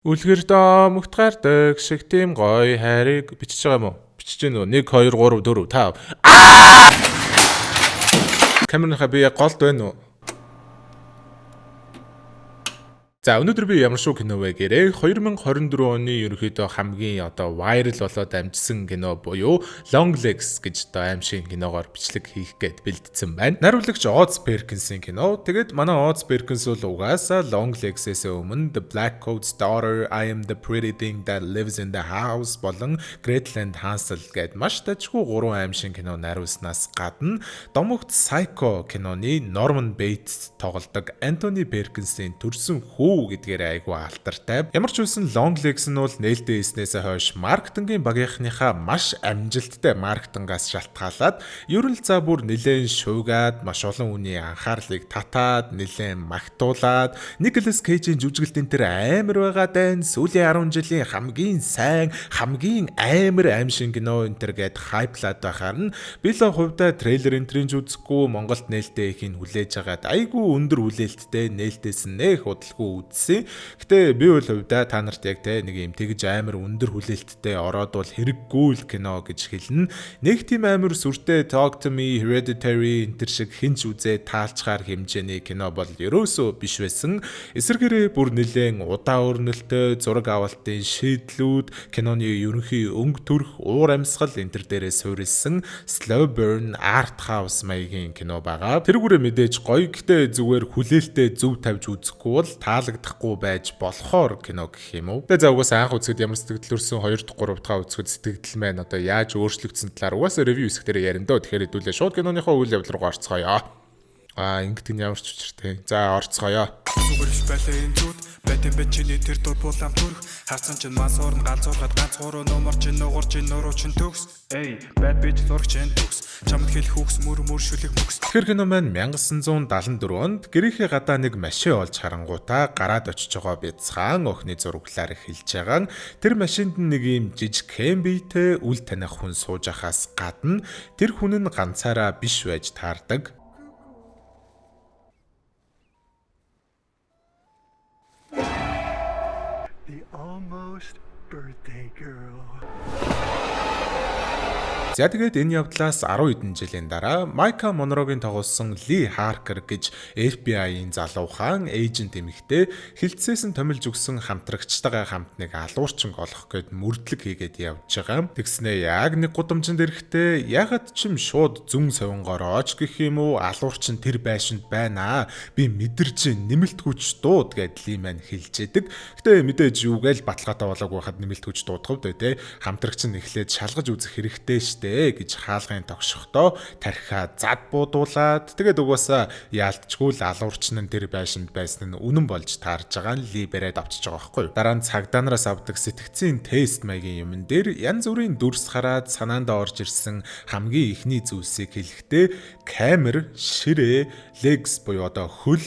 Үлгэр домогт гардаг шиг тийм гоё хайрыг бичиж байгаа юм уу? Бичиж гэнэ үү? 1 2 3 4 5. Камерынхаа би яг голд байна уу? За, өнөөдөр би ямар шүү кино вэ гэрээ 2024 оны ерөнхийдөө хамгийн одоо viral болоод амжсан кино буюу Longlegs гэж одоо аимшиг киногоор бичлэг хийх гээд бэлдсэн байна. Найруулагч Oz Perkins-ийн кино. Тэгээд манай Oz Perkins бол угаасаа Longlegs-ээс өмнө The Black Coat's Daughter, I Am the Pretty Thing That Lives in the House болон Gretel and Hansel гээд маш дажгүй гурван аимшиг кино найруулснаас гадна Домогт Psycho киноны Norman Bates тоглодог Anthony Perkins-ийн төрсөн хүү гэдгээр айгүй алдартай. Ямар ч байсан Longlegs нь бол нээлттэй хийснээс хойш маркетингийн багийнхныхаа маш амжилттай маркетингаас шалтгаалаад ерөн л за бүр нэлээд шуугаад, маш олон хүний анхаарлыг татаад, нэлээд магтуулаад, Николас Кейжийн жүжиглэлтэн тэр амар байгаа дайн, сүүлийн 10 жилийн хамгийн сайн, хамгийн амар аимшиг кино энэ төр гээд hype лаад байхаар нь би л хувьдаа трейлер энтрийн ч үзэхгүй, Монголд нээлттэй хийхийг хүлээж агаад айгүй өндөр хүлээлттэй нээлтээс нэх удалгүй үзсэн. Гэтэ би бол хувьдаа та нарт яг те нэг юм тэгж амар өндөр хүлээлттэй ороод бол хэрэггүй л кино гэж хэлнэ. Нэг тийм амар сүртэй Talk to Me, Hereditary энэ төр шиг хинч үзээ таалчгаар хэмжээний кино бол ерөөсөө биш байсан. Эсвэргээрээ бүр нэлээд удаан өрнөлтөө, зураг авалтын шийдлүүд, киноны ерөнхий өнгө төрх, уур амьсгал энэ төр дээрээ суурилсан slow burn art house маягийн кино байгаа. Тэргүүрээ мэдээж гоё, гэтээ зүгээр хүлээлтээ зөв тавьж үзэхгүй бол таалагдахгүй байж болохоор кино гэх юм уу. Тэгээ за угаасаа анх үзэхэд ямар сэтгэл төрсөн, 2 дахь 3 дахь үзэхэд сэтгэл маань одоо яаж өөрчлөгдсөн талаар угаасаа review хэсэг дээр ярина дөө. Тэгэхээр хэдүүлээ шууд киноныхоо үйл явдал руу орцгоё. Аа, ингэдэг нь ямар ч учиртай. За, орцгоё. Зүгэрч байлаа энэ зүуд байтан бэ чиний тэр дур булаам төрх харсан чинь мас урн галзуурхад ганц гурван нумар чинь нугар чинь нуруу чинь төгс. Эй, bad bitch зураг чинь төгс, чамд хэлэх үгс мөр мөр шүлэг мөкс. Тэгэхээр кино маань 1974 онд гэрийнхээ гадаа нэг машин олж харангуутаа гараад очиж байгаа бяцхан охины зураглаар эхэлж байгаа. Тэр машинд нэг юм жижиг биетэй үл таних хүн сууж ахаас гадна тэр хүн нь ганцаараа биш байж таардаг. The almost birthday girl. За, тэгээд энэ явдлаас 10 хэдэн жилийн дараа Майка Монрогийн тоглосон Ли Харкер гэж FBI-ийн залуухан agent эмэгтэй хилцээс нь томилж өгсөн хамтрагчтайгаа хамт нэг алуурчин олох гээд мөрдлөг хийгээд явж байгаа. Тэгснээ яг нэг гудамжинд ирэхдээ ягаад ч юм шууд зүүн совингорооч гэх юм уу, алуурчин тэр байшинд байна. Би мэдэрч нэмэлт хүч дууд гэд Ли маань хэлж идэг. Гэтэ мэдээж юу гээл баталгаатай болоогүй хахад нэмэлт хүч дуудах вэ те. Хамтрагч нь эхлээд шалгаж үзэх хэрэгтэй штэ гэж хаалгын тогшохдоо тархиа зад буудуулаад, тэгээд угаасаа яалтчгүй л алуурчин нь тэр байшинд байсан нь үнэн болж таарж байгаа нь Ли бариад авчиж байгаа байхгүй юу. Дараа нь цагдаа нараас авдаг сэтгцийн тест маягийн юмн дээр янз бүрийн дүрс хараад санаандаа орж ирсэн хамгийн эхний зүйлсийг хэлэхдээ камер, ширээ, legs буюу одоо хөл,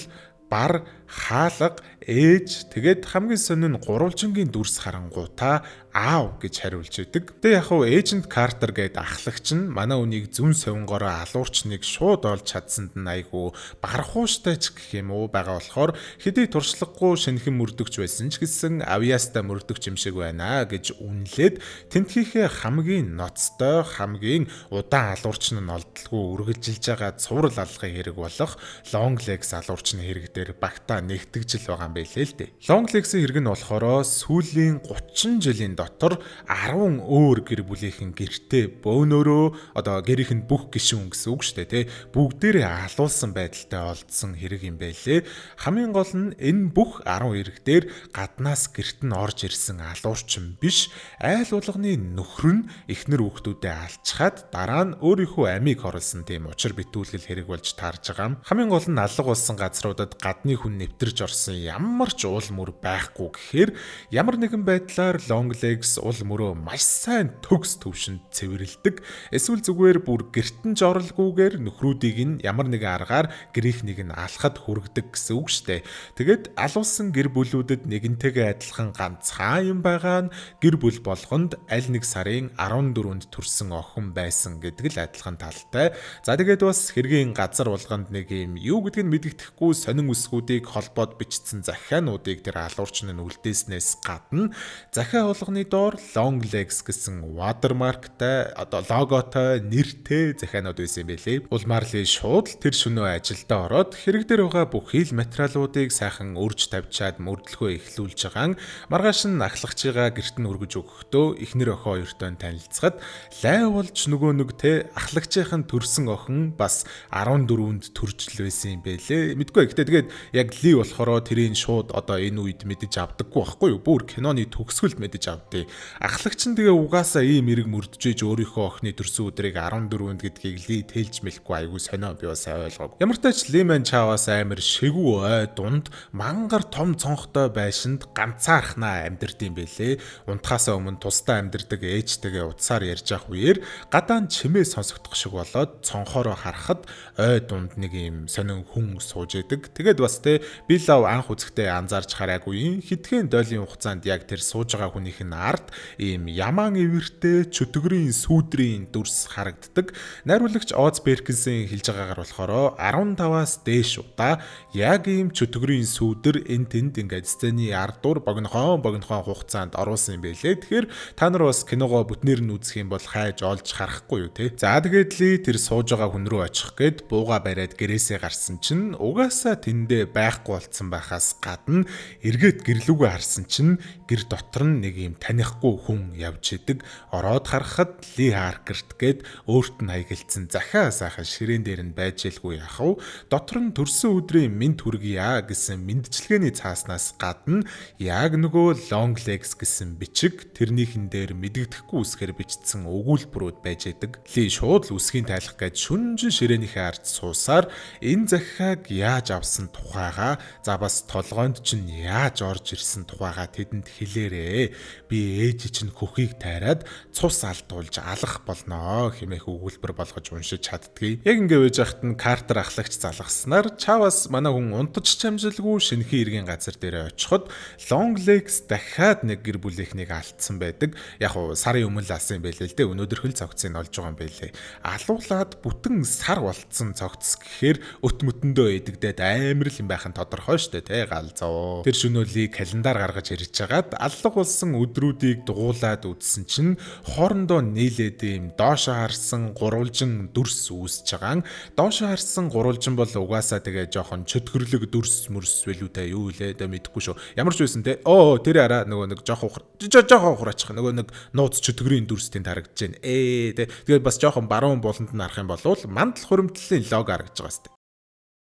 бар, хаалга, ээж, тэгээд хамгийн сонин нь гурвалжингийн дүрс харангуутаа аав гэж хариулж идэг. Тэгээ яг хуу Agent Carter гээд ахлагч нь манай үнийг зүүн совингороо алуурчныг шууд олж чадсанд нь айгүй барахууштай ч гэх юм уу байгаа болохоор хэдий туршлагагүй шинэхэн мөрдөгч байсан ч гэсэн авьяастай мөрдөгч юм шиг байна гэж үнэлээд тентхийнхээ хамгийн ноцтой, хамгийн удаан алуурчин нь олдолгүй үргэлжилж байгаа цуврал алгын хэрэг болох Longlegs алуурчны хэрэг дээр багтаа нэгтгэжл байгаа юм байлээ л дээ. Longlegs-ийн хэрэг нь болохоор сүүлийн 30 жилийн дотор 10 өөр гэр бүлийнхэн гэртээ бөөнөрөө, одоо гэрийнх нь бүх гишүүн гэсэн үг шүү дээ тий, бүгдээрээ алуулсан байдалтай олдсон хэрэг юм байлээ. Хамгийн гол нь энэ бүх 10 хэрэг дээр гаднаас гэрт нь орж ирсэн алуурчин биш, айл болгоны нөхөр нь эхнэр хүүхдүүдээ алчхаад дараа нь өөрийнхөө амийг хорлсон тийм учир битүүлгэл хэрэг болж таарж байгаа юм. Хамгийн гол нь алга болсон газруудад гадны хүн нэвтэрж орсон ямар ч уул мөр байхгүй гэхээр ямар нэгэн байдлаар Longlegs уул мөрөө маш сайн төгс төвшөнд цэвэрлэдэг. Эсвэл зүгээр бүр гэртэн жорлгүйгээр нөхрүүдийг нь ямар нэгэн аргаар гэрийнхнийг нь алхад хүргэдэг гэсэн үг штэ. Тэгээд алуулсан гэр бүлүүдэд нэгэнтэйгээ адилхан ганцхан юм байгаа нь гэр бүл болгонд аль нэг сарын 14-нд төрсэн охин байсан гэдэг л адилхан талтай. За, тэгээд бас хэргийн газар болгонд нэг юм юу гэдгийг мэдэгдэхгүй сонин үсгүүдийг холбоод бичсэн захиануудыг тэр алуурчин нь үлдээснээс гадна захиа болгоны доор Long Legs гэсэн watermark-тай, одоо логотой, нэртэй захианууд байсан юм байлээ. Улмаар Ли шууд л тэр шөнөө ажилдаа ороод хэрэг дээр байгаа бүхий л материалуудыг сайхан өрж тавьчаад мөрдлөгөө эхлүүлж байгаа. Маргааш нь ахлагчийгаа гэрт нь хүргэж өгөхдөө эхнэр охин хоёртой танилцахад лай болж нөгөө нэг те ахлагчийн төрсөн охин бас 14-нд төрж л байсан юм бэлээ. Мэдгүй. Гэтэ тэгээд яг Ли болохоор тэрийг шууд одоо энэ үед мэдэж авдаггүй байхгүй юу? Бүр киноны төгсгөлд мэдэж авдээ. Ахлагч нь тэгээ угаасаа ийм эрг мөрдөж өөрийнхөө охины төрсөн өдрийг 14-нд гэдгийг Ли тэлж мэлэхгүй, айгүй сонио, би бас ойлгоогүй. Ямар ч тач Ли ман Чаваас амар шигүү ой дунд мангар том цонхтой байшинд ганцаархнаа амьдэрдэм бэлээ. Унтахаасаа өмнө тусдаа амьдэрдэг ээжтэйгээ утсаар ярьж явах үеэр гадаан чимээ сонсогдох шиг болоод цонхоороо харахад ой дунд нэг юм сонин хүн сууж идэг. Тэгээд бас те би лав анх үзэхдээ анзаарч хараагүй юм. Хэдхэн дойлын хугацаанд яг тэр сууж байгаа хүнийх нь ард ийм ямаан эвэртэй чөтгөрийн сүүдрийн дүрс харагддаг. Найруулагч Оз Перкинсийн хэлж байгаагаар болохоор 15-аас дээш удаа яг ийм чөтгөрийн сүүдэр эн тэнд ингээд сцений ардуур богинохон богинохон хугацаанд оруулсан юм байлээ. Тэгэхээр та нар бас киногоо бүтнээр нь үзэх юм бол хайж олж харахгүй юу те. За, тэгээд Ли тэр сууж байгаа хүн рүү очих гээд бууга бариад гэрээсээ гарсан чинь угаасаа тэндээ байхгүй болцсон байхаас гадна эргээд гэрлүүгээ харсан чинь гэр дотор нь нэг юм танихгүй хүн явж идэг. Ороод харахад Ли Харкерт гээд өөрт нь хаягэлцсэн захиа сайхан ширээн дээр нь байж илгүй яхав. Дотор нь төрсөн өдрийн мэнд хүргье гэсэн мэндчилгээний цааснаас гадна яг нөгөө Long Legs гэсэн бичиг, тэрнийхэн дээр мэдэгдэхгүй үсгээр бичсэн өгүүлбэрүүд байж идэг. Ли шууд л үсгийн тайлах гэж шүнжин ширээнийхээ ард суусаар энэ захиаг яаж авсан тухайгаа, за бас толгойнд чинь яаж орж ирсэн тухайгаа тэдэнд хэлээрээ. Би ээж чинь хөхийг тайраад цус алдуулж алах болноо хэмээх өгүүлбэр болгож уншиж чаддгийг. Яг ингэ байж байхад нь Картер ахлагч залгаснаар Чавас манай хүн унтаж чамжилгүй шинэхэн эргийн газар дээрээ очиход Long Legs дахиад нэг гэр бүлийнхнийг алдсан байдаг. Яг уу сарын өмнө л алсан юм байлээ л дээ. Өнөөдөр хөл цогцыг олж байгаа юм байлээ. Алуулаад бүтэн сар болцсон цогц гэхээр өт мөтөндөө идэгдээд амар л юм байх нь тодорхой штэ тэ, галзуу. Тэр шөнөөлийг календар гаргаж ирж хагаад аллах болсон өдрүүдийг дугуулад үзсэн чинь хоорондоо нийлээд ийм доошо харсан гурвалжин дүрс үүсэж байгаа. Доошо харсан гурвалжин бол угаасаа тэгээ жоохон чөтгөрлөг дүрс мөрс байлуу те, юу лээ тэ, мэдэхгүй шүү. Ямар ч байсан те оо тэр араа нөгөө нэг жоохон ухраачих, нөгөө нэг нууц чөтгөрийн дүрс тэнд харагдаж байна. Тэ тэгээд бас жоохон баруун буланд нь харах юм бол мандал хуримтлалын лого харагдаж байгаа сте.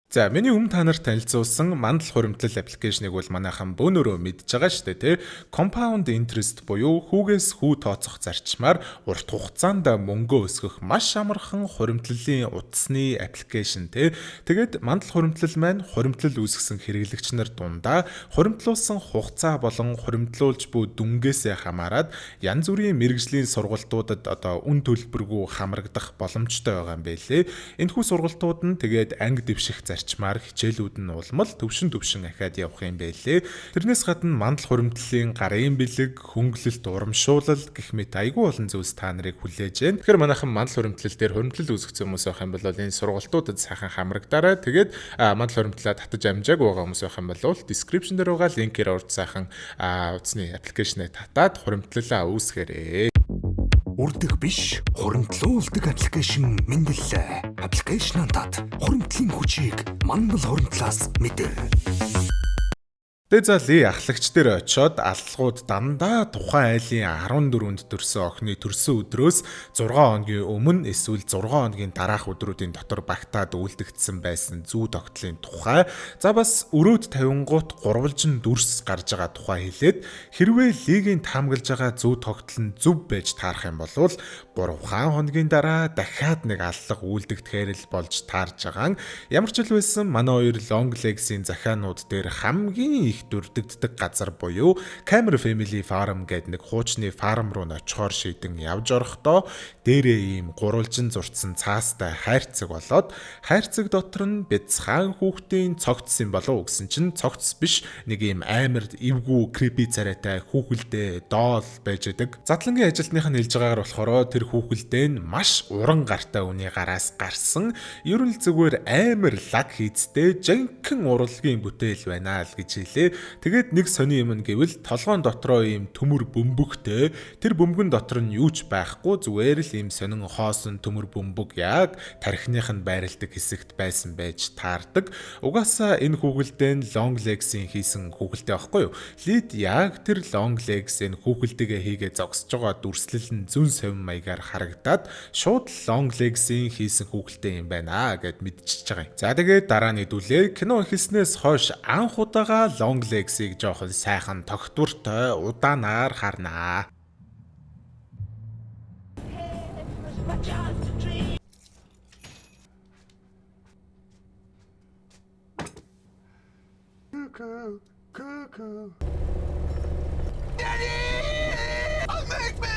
За, миний өмнө та нарт танилцуулсан мандал хуримтлал application-ыг бол манайхан бөөнөрөө мэдж байгаа шүү дээ, тий. Compound interest буюу хүүгээс хүү тооцох зарчмаар урт хугацаанд мөнгөө өсгөх маш амархан хуримтлалын утасны application, тий. Тэгээд мандал хуримтлал маань хуримтлал үүсгэсэн хэрэглэгч нар дундаа хуримтлуулсан хугацаа болон хуримтлуулж буй дүнгээсээ хамаарат янз бүрийн мэргэжлийн сургалтуудад одоо үн төлбөргүй хамрагдах боломжтой байгаа юм байлээ. Энэхүү сургалтууд нь тэгээд анги дэвших зарчмаар хичээлүүд нь улмал төвшин төвшин ахиад явах юм байлээ. Тэрнээс гадна мандал хуримтлалын гарын бэлэг, хөнгөлөлт, урамшуулал гэх мэт айгүй олон зүйлс та нарыг хүлээж байна. Тэгэхээр манайхан мандал хуримтлал дээр хуримтлал үүсгэсэн хүмүүс байх юм бол энэ сургалтуудад сайхан хамрагдаарай. Тэгээд мандал хуримтлаа татаж амжаагүй байгаа хүмүүс байх юм бол description дээр байгаа линкээр орж сайхан утасны application ээ татаад хуримтлалаа үүсгээрэй. Үрдэх биш, хуримтлуулдаг application мэндэллээ. Application тат, хуримтлалын хүчийг мандал хуримтлаас мэдэр. Тэгээ за, Ли ахлагч дээр очиод аллагууд дандаа тухайн айлын 14-нд төрсөн охины төрсөн өдрөөс 6 хоногийн өмнө эсвэл 6 хоногийн дараах өдрүүдийн дотор багтаад үлдэгдсэн байсан зүү тогтлын тухай, за бас өрөөд тавингуут гурвалжин дүрс гарч байгаа тухай хэлээд, хэрвээ Лигийн таамаглаж байгаа зүү тогтол нь зөв байж таарах юм бол 3 хоногийн дараа дахиад нэг аллага үлдэгдэхээр л болж таарж байгаа. Ямар ч л байсан манай хоёр Long Legs-ийн захианууд дээр хамгийн их дурддагддаг газар буюу Camera Family Farm гэдэг нэг хуучны farm руу н очихоор шийдэн явж орохдоо дээрээ ийм гурвалжин зурцсан цаастай хайрцаг болоод, хайрцаг дотор нь бяцхан хүүхдийн цогц юм болов уу гэсэн чинь цогц биш, нэг ийм амар эвгүй creepy царайтай хүүхэлдэй doll байж байдаг. Задлангийн ажилтных нь хэлж байгаагаар болохоор тэр хүүхэлдэй нь маш уран гартай үний гараас гарсан. Ер нь л зүгээр амар лаг хийцтэй жинхэнэ урлагийн бүтээл байна л гэж хэлээ. байлээ. Тэгээд нэг сони юм гэвэл толгоон дотроо ийм төмөр бөмбөгтэй, тэр бөмбөгөн дотор нь юу ч байхгүй, зүгээр л ийм сонин хоосон төмөр бөмбөг яг тархиных нь байрладаг хэсэгт байсан байж таардаг. Угаасаа энэ хүүхэлдэй нь Longlegs-ийн хийсэн хүүхэлдэй байхгүй юу? Лид яг тэр Longlegs энэ хүүхэлдэйгээ хийгээ зогсож байгаа дүрслэл нь зүүн совин маягаар харагдаад шууд Longlegs-ийн хийсэн хүүхэлдэй юм байна гэд мэдчихэж байгаа юм. За, тэгээд дараа нь хэдүүлээ кино эхэлснээс хойш анх удаага Longlegs-ийг жоохон сайхан тогтвортой удаанаар харнаа. My chance to dream. Cuckoo, cuckoo. Make me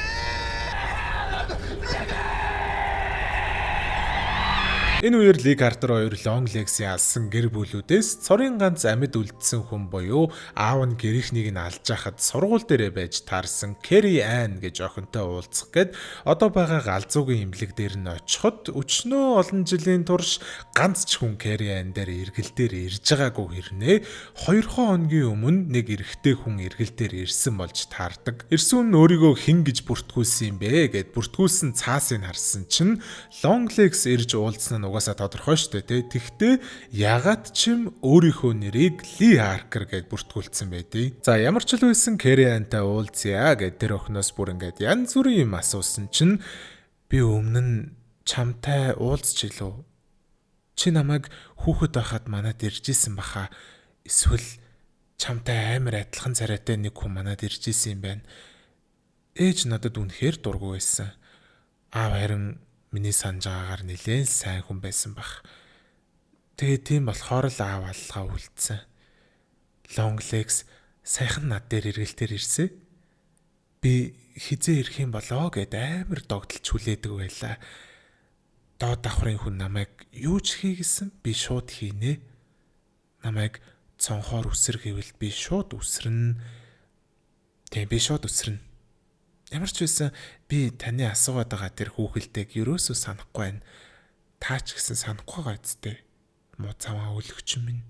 Энэ үеэр Ли Картер хоёр Longlegs-ийн алсан гэр бүлүүдээс цорын ганц амьд үлдсэн хүн буюу аав нь гэрийнхнийг нь алж хахад сургууль дээрээ байж таарсан Кэри Ан гэж охинтой уулзах гээд одоо байгаа галзуугийн эмнэлэг дээр нь очиход өчнөө олон жилийн турш ганц ч хүн Кэри Ан дээр эргэл дээр ирж байгаагүй хэрнээ 2 хоногийн өмнө нэг эрэгтэй хүн эргэл дээр ирсэн болж таардаг. Ирсэн нь өөрийгөө хэн гэж бүртгүүлсэн юм бэ гэд бүртгүүлсэн цаасыг харсан чинь Longlegs ирж уулзсан нь угаасаа тодорхой шүү дээ, тэ. Тэгтээ ягаад ч юм өөрийнхөө нэрийг Ли Харкер гэд бүртгүүлсэн байдیں۔ За, ямар ч л байсан Кэри Антай уулзъя гэд тэр охиноос бүр ингээд янз бүрийн юм асуусан чинь би өмнө нь чамтай уулзч илүү. Чи намайг хүүхэд байхад манад ирж исэн баха. Эсвэл чамтай амар адилхан царайтай нэг хүн манад ирж исэн юм байна. Ээж надад үнэхээр дургүй байсан. Аав харин миний санаж байгаагаар нэлээд сайн хүн байсан байх. Тэгээ тийм болохоор л аав аллгаа үлдсэн. Longlegs саяхан над дээр эргэлтээр ирсэн. Би хизээ ирэх юм болоо гэд амар догдолж хүлээдэг байлаа. Доод давхрын хүн намайг юу ч хий гэсэн би шууд хийнэ. Намайг цонхоор үсэр гэвэл би шууд үсрэнэ. Тийм, би шууд үсрэнэ. Ямар ч байсан би таны асуугаад байгаа тэр хүүхэлдэйг ерөөсөө санахгүй байна. Та ч гэсэн санахгүй байгаа үсттэй. Муу цаваа өлөгч минь.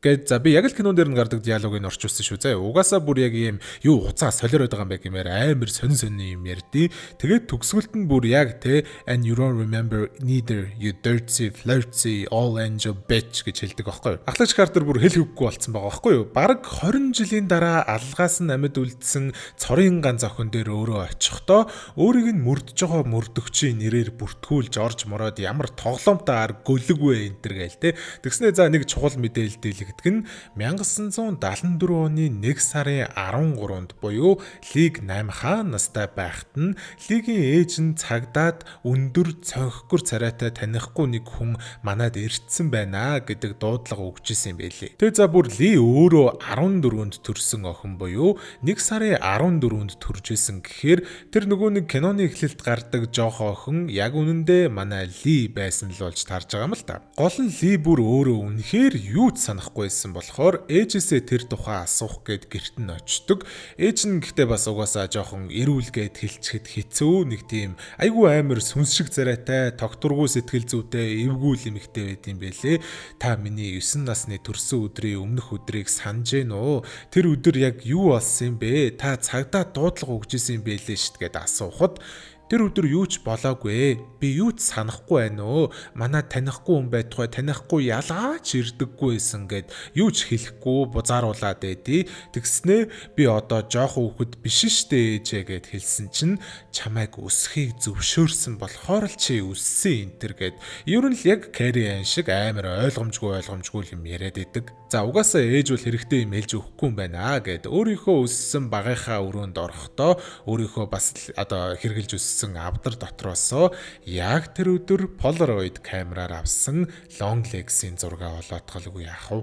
Гэт за би яг л кинон дээр нь гардаг диалогийг орчуулсан шүү заяа. Угаасаа бүр яг ийм юу хуцаа солиороод байгаа юм бэ гэмээр амар сонин сонин юм ярьдий. Тэгээд төгсгөлт нь бүр яг те "And you don't remember neither, you dirty flirty all angel bitch" гэж хэлдэг байхгүй юу. Ахлагч Картер бүр хэл хөвггүй болцсон байгаа байхгүй юу. Бараг 20 жилийн дараа алгаас нь амьд үлдсэн цорын ганц охин дээр өөрөө очихдоо өөрийг нь мөрдөж байгаа мөрдөгчийн нэрээр бүртгүүлж орж мороод ямар тоглоомтой ар гөлөг вэ энэ төр гээл те. Тэгснээ за нэг чухал мэдээлэл дийлэгдэг нь 1974 оны 1 сарын 13-нд буюу Лиг 8 хаан настай байхад нь Лигийн ээж нь цагдаад өндөр цонхгор царайтай танихгүй нэг хүн манад ирдсэн байна гэдэг дуудлага өгч исэн юм байлээ. Тэгээ за бүр Ли өөрөө 14-нд төрсэн охин буюу 1 сарын 14-нд төрж исэн гэхээр тэр нөгөө нэг киноны эхлэлд гардаг жоохон охин яг үнэндээ манай Ли байсан л болж таарж байгаа юм л та. Гол нь Ли бүр өөрөө үнэхээр юу ч санахгүй байсан болохоор ээжээсээ тэр тухай асуух гээд гэрт нь очдог. Ээж нь гэхдээ бас угаасаа жоохон эрүүлгээд хэлчихэд хэцүү нэг тийм айгүй амар сүнс шиг царайтай, тогтворгүй сэтгэл зүйтэй эвгүй л эмэгтэй байд юм бэлээ. Та миний 9 насны төрсөн өдрийн өмнөх өдрийг санаж гин үү? Тэр өдөр яг юу болсон юм бэ? Та цагдаа дуудлага өгч исэн юм бэлээ шт гэд асуухад тэр өдөр юу ч болоогүй. Би юу ч санахгүй байна өө. Манай танихгүй хүн байтугай танихгүй ялгаач ирдэггүй байсан гэд юу ч хэлэхгүй бузааруулад байдий. Тэгснээ би одоо жоохон хүүхэд биш штэ ээжээ гэд хэлсэн чинь чамайг өсөхийг зөвшөөрсөн болохоор л чи өссөн энэ төр гэд ер нь л яг Кэри Ан шиг амар ойлгомжгүй ойлгомжгүй юм яриад идэг. За, угаасаа ээж бол хэрэгтэй юм хэлж өгөхгүй юм байна гэд өөрийнхөө өссөн багынхаа өрөөнд орохдоо өөрийнхөө бас одоо хэрглэж өссөн авдар дотроосоо яг тэр өдөр Polaroid камераар авсан Longlegs-ийн зураг олоотголгүй яах вэ?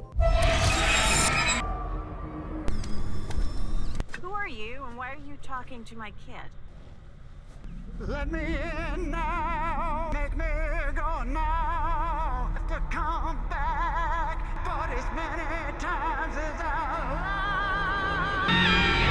Who are you and why are you talking to my kid? Let me in now, make me go now. To come back, but as many times as I lie.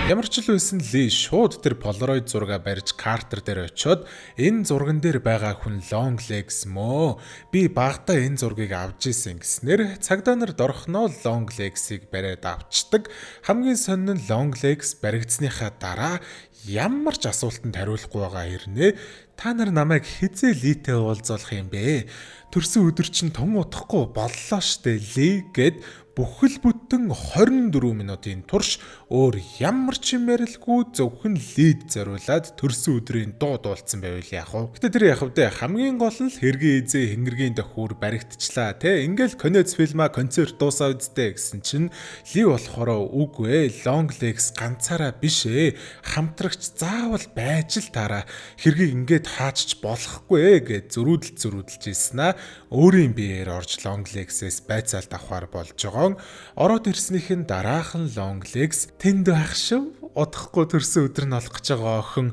Ямар ч л байсан Ли шууд тэр Polaroid зургаа барьж Картер дээр очиод энэ зурган дээр байгаа хүн Long Legs мөө. Би багадаа энэ зургийг авч исэн гэснээр цагдаа нар дорхноо Long Legs-ийг бариад авчдаг. Хамгийн сонин нь Long Legs баригдсныхаа дараа ямар ч асуултанд хариулахгүй байгаа хэрнээ. Та нар намайг хизээ Литэй уулзуулах юм бэ? Төрсөн өдөр чинь тун удахгүй боллоо штэ Ли гэд бүхэл бүтэн 24 минутын турш өөр ямар ч юм ярилгүй зөвхөн лид зориулаад төрсөн өдрийн дуу дуулсан байвал яах вэ? Гэтэ тэр яах вэ? Хамгийн гол нь л хэргийн эзээ хингэргийн дохиур баригдчихлаа те. Ингээл конец фильма концерт дуусаа үсттэй гэсэн чинь Ли болохоор үгүй ээ, Long Legs ганцаараа биш ээ. Хамтрагч заавал байж л таараа хэргийг ингээд хаачч болохгүй ээ гэж зөрүүдэл зөрүүдэлж ирсэн аа. Өөрийн биеэр орж Long Legs-ээс байцаалт авахар болж байгаа. Ороод ирснийх нь дараахан Long Legs тэнд байх шүү. Удахгүй төрсөн өдөр нь олох гэж байгаа охин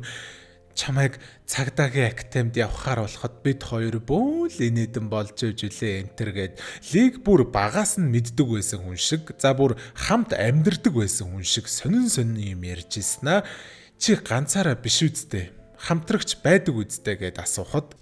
чамайг цагдаагийн академид явахаар болоход бид хоёр бөөн л инээдэн болж ивж үлээ энтер гэд Лиг бүр багаас нь мэддэг байсан хүн шиг, за бүр хамт амьдардаг байсан хүн шиг сонин сонин юм ярьж ирсэн аа. Чи ганцаараа биш үсттэй. Хамтрагч байдаг үсттэй гэд асуухад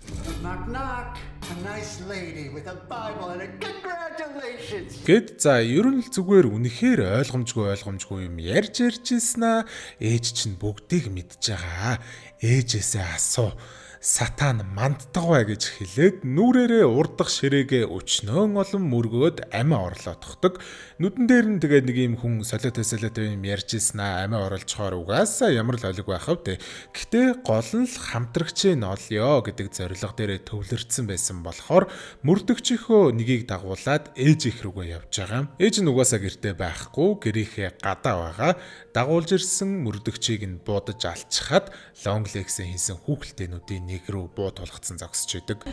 Knock knock. A nice lady with a Bible and a congratulations. Гэд за ер нь л зүгээр үнэхээр ойлгомжгүй юм ярьж ярьж ирсэн аа. Ээж чинь бүгдийг мэдж байгаа. Ээжээсээ асуу. Сатан манддаг бай гэж хэлээд нүрээрээ урдах ширээгээ өчнөөн олон мөргөөд амиа орлоотгодог. Нүдэн дээр нь тэгээд нэг юм хүн солиотой солиотой юм ярьж ирсэн аа. Амиа орлцохоор угаасаа ямар л олиг байх вэ? Гэтэ гол нь л хамтрагчийг олё гэдэг зорилго дээрээ төвлөрсөн байсан болохоор мөрдөгчийнхөө нэгийг дагуулад ээж их рүүгээ явж байгаа. Ээж нь угаасаа гэртээ байхгүй, гэрийнхээ гадаа байгаа. Дагуулж ирсэн мөрдөгчийг нь буудаж алчхаад Long Legs-ийн хийсэн хүүхэлдэйнүүдийн нэг рүү буу тулгацсан зогсож идэг.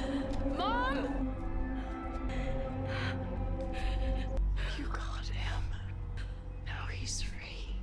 Mom! You got him. Now he's free.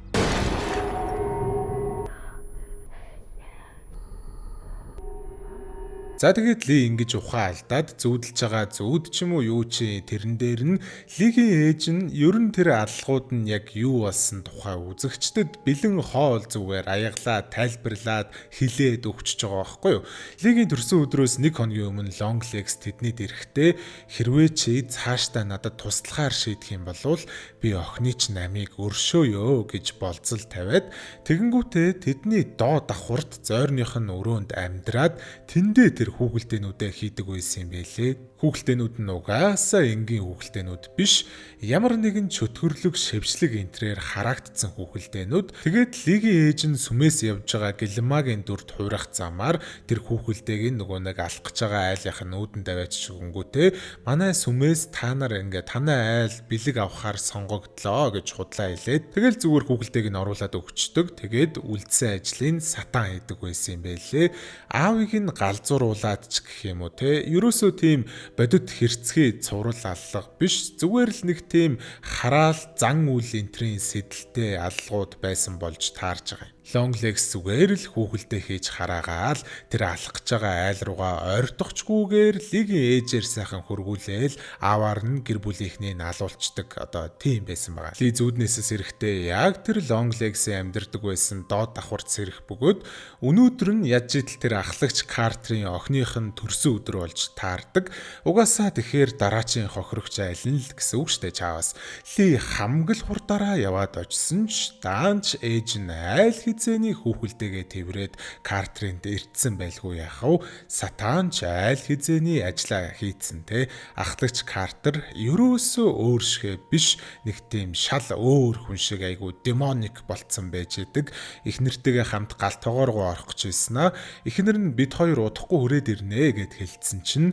За тэгээд Ли ингэж ухаан алдаад зүүдэлж байгаа зүүд ч юм уу юу чи тэрэн дээр нь Лигийн ээж нь ер нь тэр аллагууд нь яг юу болсон тухай үзэгчдэд бэлэн хоол зүгээр аяглаа тайлбарлаад хилээд өгчөж байгаа байхгүй юу. Лигийн төрсөн өдрөөс нэг хоногийн өмнө Long Legs тэднийд ирэхдээ хэрвээ чи цаашдаа надад туслахаар шийдэх юм бол би охины чинь амийг өршөөё гэж болцол тавиад тэгэнгүүтээ тэдний доо давхурт зойрных нь өрөөнд амьдраад тэндээ тэр хүүхэлдээнүүдээ хийдэг байсан юм байлээ. Хүүхэлдээнүүд нь угаасаа энгийн хүүхэлдээнүүд биш, ямар нэгэн чөтгөрлөг шившлэг энтрээр хараагдсан хүүхэлдээнүүд. Тэгээд Лигийн ээж нь сүмээс явж байгаа Гэлмагийн дүрд хуурах замаар тэр хүүхэлдээг нь нөгөө нэг алах гэж байгаа айлынх нь үүдэн тавиач шүгэнгүүтээ манай сүмээс та нар ингээ танай айл бэлэг авахар сонгогдлоо гэж худлаа хэлээд тэгэл зүгээр хүүхэлдээг нь оруулаад өгчдөг. Тэгээд үлдсэн ажлыг сатан хийдэг байсан юм байлээ. Аавыг нь галзууруулад ч гэх юм уу те. Ерөөсөө тийм бодит хэрцгий цуврал аллага биш. Зүгээр л нэг тийм хараал зан үйл энтрийн сэтэлтэй аллагууд байсан болж таарж байгаа юм. Long Legs зүгээр л хүүхэлдэй хийж хараагаал тэр алах гэж байгаа айл руугаа ойртохчгүйгээр Лигийн ээжээр сайхан хөргүүлээл аавар нь гэр бүлийнхний налуулцдаг одоо тийм байсан байгаа. Ли зүүднээсээ сэрэхдээ яг тэр Long Legs-ийн амьдардаг байсан доод давхарт сэрэх бөгөөд өнөөдөр нь ядж идэл тэр ахлагч Картрын охиных нь төрсөн өдөр болж таардаг. Угаасаа тэгэхээр дараачийн хохирогч айл нь л гэсэн үг штэ чаавас. Ли хамгал хурдаараа яваад очисон ч даанч ээж нь айл хизээний хүүхэлдэйгээ тэврээд Картринд эртсэн байлгүй яхав. Сатан ч айл хизээний ажлаа хийцэн те. Ахлагч Картер ерөөсөө өөр шигэ биш нэг тийм шал өөр хүн шиг айгу демоник болцсон байж идэг. Эхнэртэйгээ хамт гал тогооргоо орох гэж байсан аа. Эхнэр нь бид хоёр удахгүй хүрээд ирнэ гэд хэлсэн чинь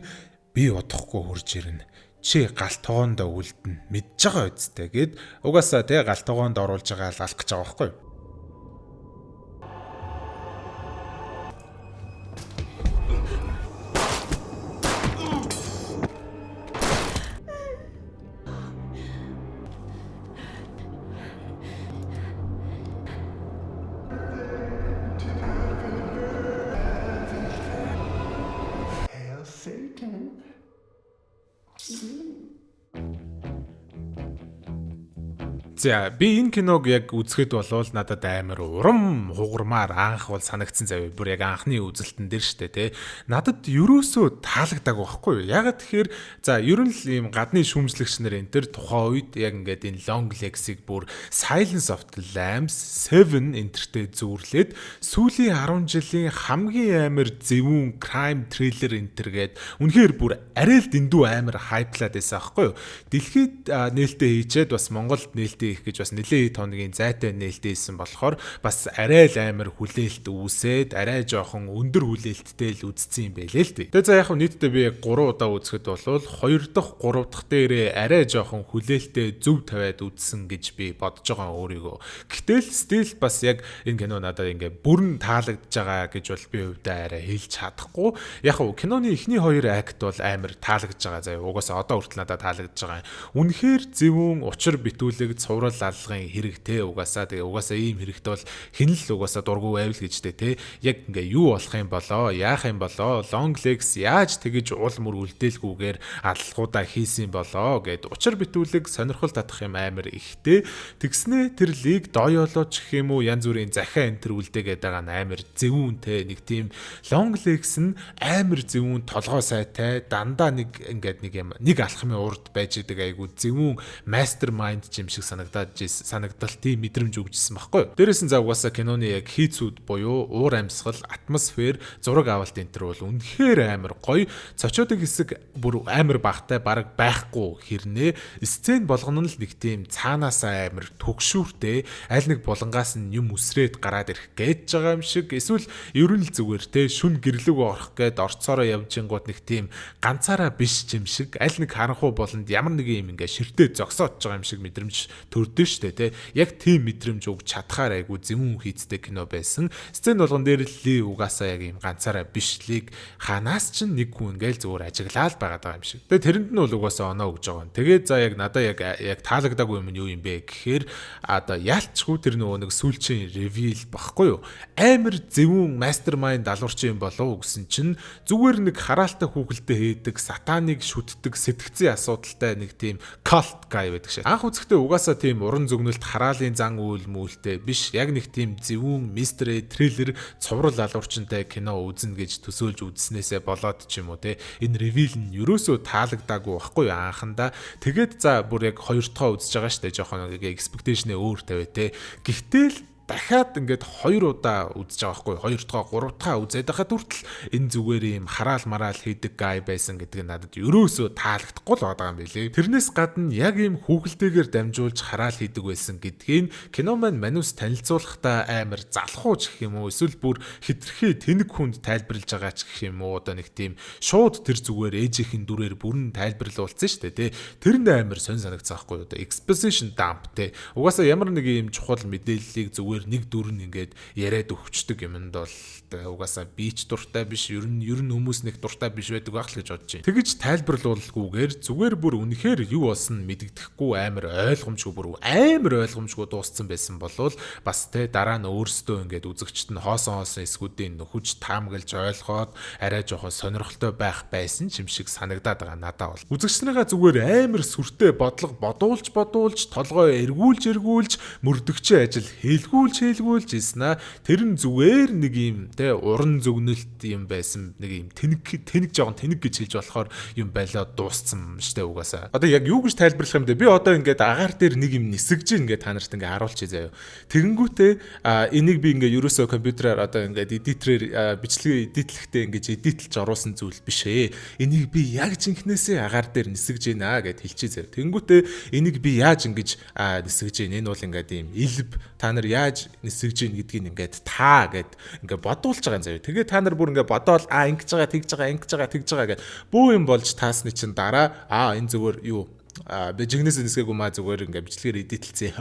би удахгүй хурж ирнэ. Чи гал тогоондоо үлдэнэ. Мэдж байгаа үсттэй гэд угаасаа те гал тогоонд оруулж байгаа л алах гэж байгаа байхгүй юу? Hail Satan. За, би энэ киног яг үзэхэд болвол надад амар урам хугармаар анх бол санагдсан заяа. Бүр яг анхны үзэлтэн дээр штэ те. Надад ерөөсөө таалагдаагүй байхгүй юу? Ягаад тэгэхээр, за, ер нь л ийм гадны шүүмжлэгч нар энэ төр тухайн үед яг ингээд энэ Longlegs-ийг бүр Silence of the Lambs, Seven энтертэй зүүрлээд сүүлийн 10 жилийн хамгийн амар зөвүүн crime thriller энтер гээд үнэхээр бүр арай л дэндүү амар hype лаад байсан байхгүй юу? Дэлхийд нээлттэй хийчээд бас Монголд нээлттэй хийх гэж бас нэлээд хоногийн зайтай нээлттэй хийсэн болохоор бас арай л амар хүлээлт үүсээд, арай жоохон өндөр хүлээлттэй л үзсэн юм байлээ л дээ. Тэгээ за, яг нийтдээ би яг 3 удаа үзэхэд бол 2 дахь, 3 дахь дээрээ арай жоохон хүлээлттэй зөв тавиад үзсэн гэж би бодож байгаа өөрийгөө. Гэтэл still бас яг энэ кино надад ингээ бүрэн таалагдж байгаа гэж бол би хувьдаа арай хэлж чадахгүй. Яг уу киноны эхний хоёр act бол амар таалагдж байгаа заяа. Угаасаа одоо хүртэл надад таалагдж байгаа. Үнэхээр зөвүүн учир битүүлэг цуврал алгын хэрэгтэй угаасаа, тэгээ угаасаа ийм хэрэгтэй бол хэн л угаасаа дургүй байвал гэжтэй те. Яг ингээ юу болох юм болоо, яах юм болоо, Longlegs яаж тэгэж уул мөр үлдээлгүйгээр аллахуудаа хийсэн болоо гэд учир битүүлэг сонирхол татах юм амар ихтэй. Тэгснээ тэр лиг доёолооч гэх юм уу, янз бүрийн захиа энэ төр үлдээгээд байгаа нь амар зөвүүнтэй, нэг тийм Longlegs нь амар зөвүүн толгой сайтай, дандаа нэг ингээд нэг юм нэг алхмын урд байж идэг, айгу зөвүүн mastermind юм шиг санагдаад санагдал, тийм мэдрэмж өгчсэн байхгүй юу. Дээрээс нь за угаасаа киноны яг хийцүүд буюу уур амьсгал, атмосфер, зураг авалт энэ төр бол үнэхээр амар гоё. Цочоодог хэсэг бүр амар багтай, бараг байхгүй хэрнээ сцен болгоно нь л нэг тийм цаанаасаа амар төгшүүртэй, аль нэг булангаас нь юм үсрээд гараад ирэх гэж байгаа юм шиг, эсвэл ер нь л зүгээр те шүн гэрлэг орох гээд орцоороо явж ингууд нэг тийм ганцаараа биш юм шиг, аль нэг харанхуй болонд ямар нэг юм ингээ ширтээ зогсоож байгаа юм шиг мэдрэмж төрдөн штэ те. Яг тийм мэдрэмж өгч чадхаар айгу зэвүүн хийцтэй кино байсан. Сцен болгон дээр л Ли угаасаа яг юм ганцаараа биш, Лиг ханаас ч нэг хүн ингээл зүгээр ажиглаал байгаад байгаа юм шиг. Тэгээ тэрэнд нь бол угаасаа оноо өгж байгаа. Тэгээд за, яг надаа яг таалагдаагүй юм нь юу юм бэ гэхээр одоо яалчгүй тэр нөгөө нэг сүүлчийн reveal багхгүй юу? Амар зөвүүн mastermind далуурч юм болов гэсэн чинь зүгээр нэг хараалтай хүүхэлдэй хийдэг, сатаныг шүтдэг, сэтгцийн асуудалтай нэг тийм cult guy байдаг шээ. Анх үзэхдээ угаасаа тийм уран зөгнөлт, хараалын зан үйл мүлтэй биш, яг нэг тийм зөвүүн mystery thriller цуврал алуурчинтай кино үзнэ гэж төсөөлж үзснээсээ болоод ч юм уу те, энэ reveal нь ерөөсөө таалагдаагүй байхгүй юу анхандаа. Тэгээд за, бүр яг хоёр дахь үзэж байгаа штэ, жоохон expectation-ээ өөр тавиа те. Гэхдээ л дахиад ингээд хоёр удаа үзэж байгаа байхгүй, хоёр дахь, гурав дахь үзээд байхад хүртэл энэ зүгээр юм хараал мараал хийдэг guy байсан гэдэг нь надад ерөөсөө таалагдахгүй л байгаа юм билээ. Тэрнээс гадна яг ийм хүүхэлдэйгээр дамжуулж хараал хийдэг байсан гэдгийг кино маань манус танилцуулахдаа амар залхууч гэх юм уу, эсвэл бүр хитрхи тэнэг хүнд тайлбарлаж байгаа ч гэх юм уу, одоо нэг тийм шууд тэр зүгээр ээжийнхэн дүрээр бүрэн тайлбарлуулсан шүү дээ, тэ. Тэр нь амар сонь санагцсан байхгүй, одоо exposition dump те. Угаасаа ямар нэг юм чухал мэдээллийг зүгээр нэг дүр нь ингээд яриад өгчдөг юмд бол угаасаа би ч дуртай биш, ер нь хүмүүс нэг дуртай биш байдаг байх л гэж бодож байна. Тэгэж тайлбарлуулгүйгээр зүгээр бүр үнэхээр юу болсон мэдэгдэхгүй, амар ойлгомжгүй, бүр амар ойлгомжгүй дууссан байсан болвол бас те дараа нь өөрсдөө ингээд үзэгчд нь хоосон хоосон эсгүүдийн нөхөж таамаглаж ойлгоод арай жоохон сонирхолтой байх байсан ч юм шиг санагдаад байгаа надад бол. Үзэгч нарыгаа зүгээр амар сүртэй бодлого бодуулж бодуулж, толгой эргүүлж эргүүлж, мөрдөгчийн ажил хийлгүүлж хийлгүүлж ийснаа тэр нь зүгээр нэг юм те уран зөгнөлт юм байсан, нэг юм тэнэг тэнэг, жоохон тэнэг гэж хэлж болохоор юм байлаа дууссан штэ угаасаа. Одоо яг юу гэж тайлбарлах юм бэ? Би одоо ингээд агаар дээр нэг юм нисгэж ингээд та нарт ингээд харуулчих заяа. Тэгэнгүүтээ энийг би ингээд ерөөсөө компьютераар одоо ингээд edit ээр, бичлэгээ edit лэхдээ ингээд edit лж оруулсан зүйл биш ээ. Энийг би яг жинхнээсээ агаар дээр нисгэж байна гэд хэлчихье заяа. Тэгэнгүүтээ энийг би яаж ингэж нисгэж байна? Энэ бол ингээд ийм элб, та нар яаж нисгэж гин гэдгийг ингээд та гэд ингээд бодуулж байгаа юм заяа. Тэгээ та нар бүр ингээд бодоол а ингэж байгаа, тэгж байгаа, ингэж байгаа, тэгж байгаа гэд бүү юм болж таасны чинь дараа а энэ зүгээр юу а би жигнэс нисгээгүй маа, зүгээр ингээ бичлэгээр edit лсэн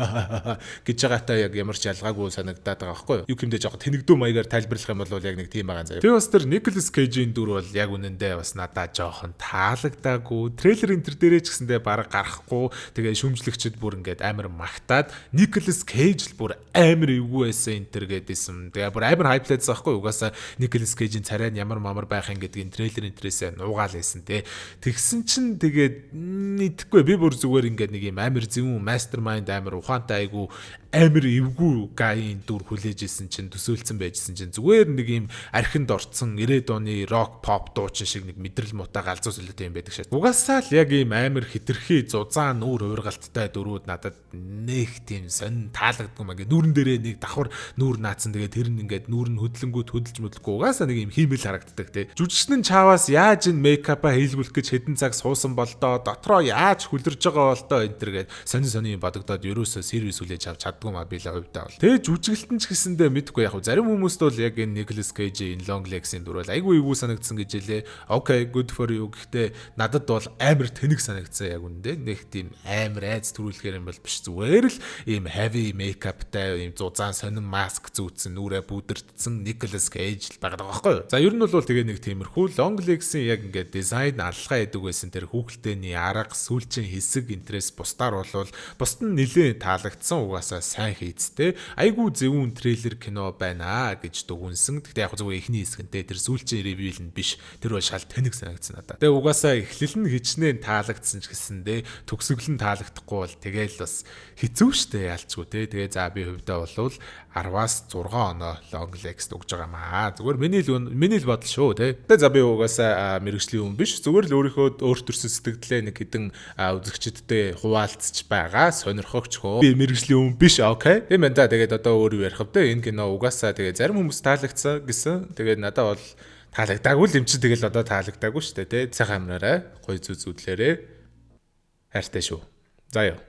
гэж байгаатай яг ямар ч ялгаагүй санагдаад байгаа байхгүй юу? Юу гэмдэ жоох тэнэгдүү маягаар тайлбарлах юм бол яг нэг тийм байгаа заяа. Тэгээ бас тэр Николас Кейжийн дүр бол яг үнэндээ бас надаа жоохон таалагдаагүй. Трейлер энэ төр дээрээ ч гэсэндээ бараг гарахгүй. Тэгээ шүүмжлэгчд бүр ингээд амар магтаад, Николас Кейж л бүр амар эвгүй байсан энэ төр гэдээсэн. Тэгээ бүр амар hype лайдсан байхгүй юу? Угаасаа Николас Кейжийн царай нь ямар мамар байх юм гэдгийг трейлер энэ төрээсээ нуугаал байсан те. Тэгсэн чинь тэгээд мэдхгүй. Би бүр зүгээр ингээд нэг юм амар зөвүүн mastermind, амар ухаантай, айгу амар эвгүй guy-ын дүр хүлээж исэн чинь, төсөөлцөн байжсэн чинь зүгээр нэг юм архинд орцсон 90-ад оны рок pop дуучин шиг нэг мэдрэл муутай, галзуу солиотой юм байдаг шээ. Угаасаа л яг ийм амар хитрхи зузаан нүүр хувиргалттай дүрүүд надад нэх тийм сонин таалагддаг юм. Ингээд нүүрэн дээрээ нэг давхар нүүр наацсан, тэгээд тэр нь ингээд нүүр нь хөдлөнгүүт хөдөлж мөдлөхгүй угаасаа нэг юм хиймэл харагддаг те. Жүжигчин нь чааваас яаж энэ makeup-аа хийлгүүлэх гэж хэдэн цаг суусан болдоо, дотроо яаж хүлэрж байгаа болдоо энэ төр гээд сонин сонин юм бодогдоод ерөөсөө сервис хүлээж авч чаддгүй маа би л хувьдаа бол. Тэгээ жүжиглэлтэн ч гэсэндээ мэдгүй, яг зарим хүмүүст бол яг энэ Nicolas Cage-ийн Longlegs-ийн дүр бол айгүй эвгүй санагдсан гэж хэлээ. Okay, good for you. Гэхдээ надад бол амар тэнэг санагдсан яг үнэндээ. Нэг тийм амар айц төрүүлэхээр юм бол биш, зүгээр л ийм heavy makeup-тай, ийм зузаан сонин маск зүүцсэн, нүрээ бүдэртсэн Nicolas Cage л байгаа байхгүй юу. За, ер нь бол тэгээ нэг тиймэрхүү Longlegs-ийн яг ингээд дизайн аллахаа идэг байсан тэр хүүхэлдээний арга, сүүлчийн хэсэг интерес бусдаар бол бусд нь нилээн таалагдсан, угаасаа сайн хийцтэй. Айгүй зөвүүн трейлер кино байна гэж дүгнсэн. Гэхдээ яг зүгээр эхний хэсгэнтэй, тэр сүүлчийн reveal нь биш. Тэр бол шал тэнэг санагдсан надад. Тэгээ угаасаа эхлэл нь хичнээн таалагдсан ч гэсэндээ төгсгөл нь таалагдахгүй бол тэгээл бас хэцүү шттэ ялчгүй те. Тэгээ за, би хувьдаа болвол 10-аас 6 оноо Longlegs өгж байгаа маа. Зүгээр миний л бодол шүү те. Тэгээ за, би угаасаа мэргэжлийн хүн биш. Зүгээр л өөрийнхөө өөр төрсөн сэтгэлдээ нэг хэдэн үзэгчдтэй хуваалцж байгаа сонирхогч хөө. Би мэргэжлийн хүн биш, okay. Тийм байна да. Тэгээд одоо өөр юу ярих вэ? Энэ кино угаасаа тэгээ зарим хүмүүс таалагдсан гэсэн. Тэгээд надад бол таалагдаагүй л юм чи, тэгэл одоо таалагдаагүй шүү дээ те. Сайхан амраарай. Гоё зү зүдлээрээ. Хайртай шүү. За ёо.